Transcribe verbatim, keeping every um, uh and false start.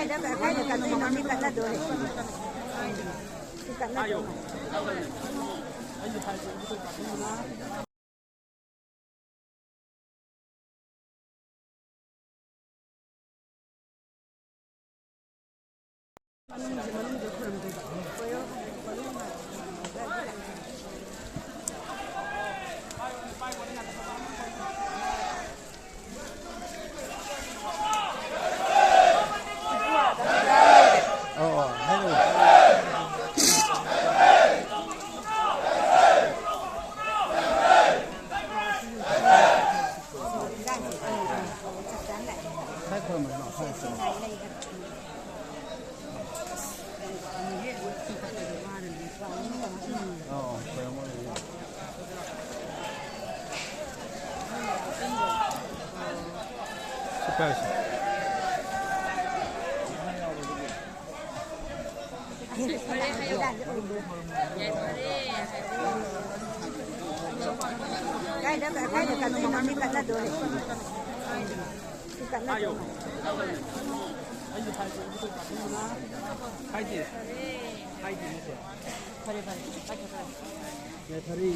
ꯀꯥꯏꯗ, ꯀꯥꯏꯗ ꯀꯠꯇꯣꯏꯅꯣ? ꯃꯤ ꯀꯠꯅꯗꯣꯔꯦ꯫ ꯁꯤ ꯀꯠꯅꯗꯣꯔꯦ꯫ ꯑꯣ, ꯑꯣ, ꯍꯥꯏꯔꯛꯑꯣ꯫ ꯁ꯭ꯋꯥꯏ ꯈꯨꯔꯨꯝꯃꯁꯤ ꯂꯥꯛꯑꯣ, ꯁ꯭ꯋꯥꯏ ꯈꯨꯔꯨꯝꯃꯁꯤ꯫ ꯑꯣ, ꯈꯨꯔꯨꯝꯃꯣ꯫ ꯁꯤ ꯄꯥꯏꯁꯤ꯫ ꯀꯥꯏꯗ, ꯀꯥꯏꯗ ꯀꯠꯇꯣꯏꯅꯣ? ꯃꯤ ꯀꯠꯅꯗꯣꯔꯦ꯫ ꯁꯤ ꯀꯠꯅꯗꯣꯔꯦ꯫ ꯍꯥꯏꯗꯦ꯫ ꯍꯥꯏꯗꯦ, ꯅꯠꯇꯦ꯫ ꯐꯔꯦ, ꯐꯔꯦ꯫ ꯌꯥꯏꯐꯔꯦ꯫